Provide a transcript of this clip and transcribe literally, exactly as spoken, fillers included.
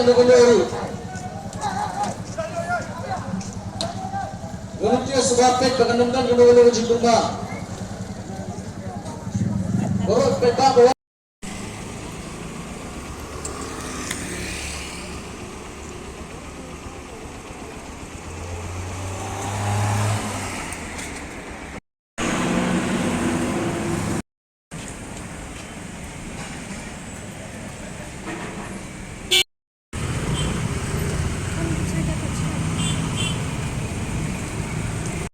Kano kano ruh. Volunteer sngewbha peit ba kan ym don kano kano ka jingkulmar. Baroh peit ba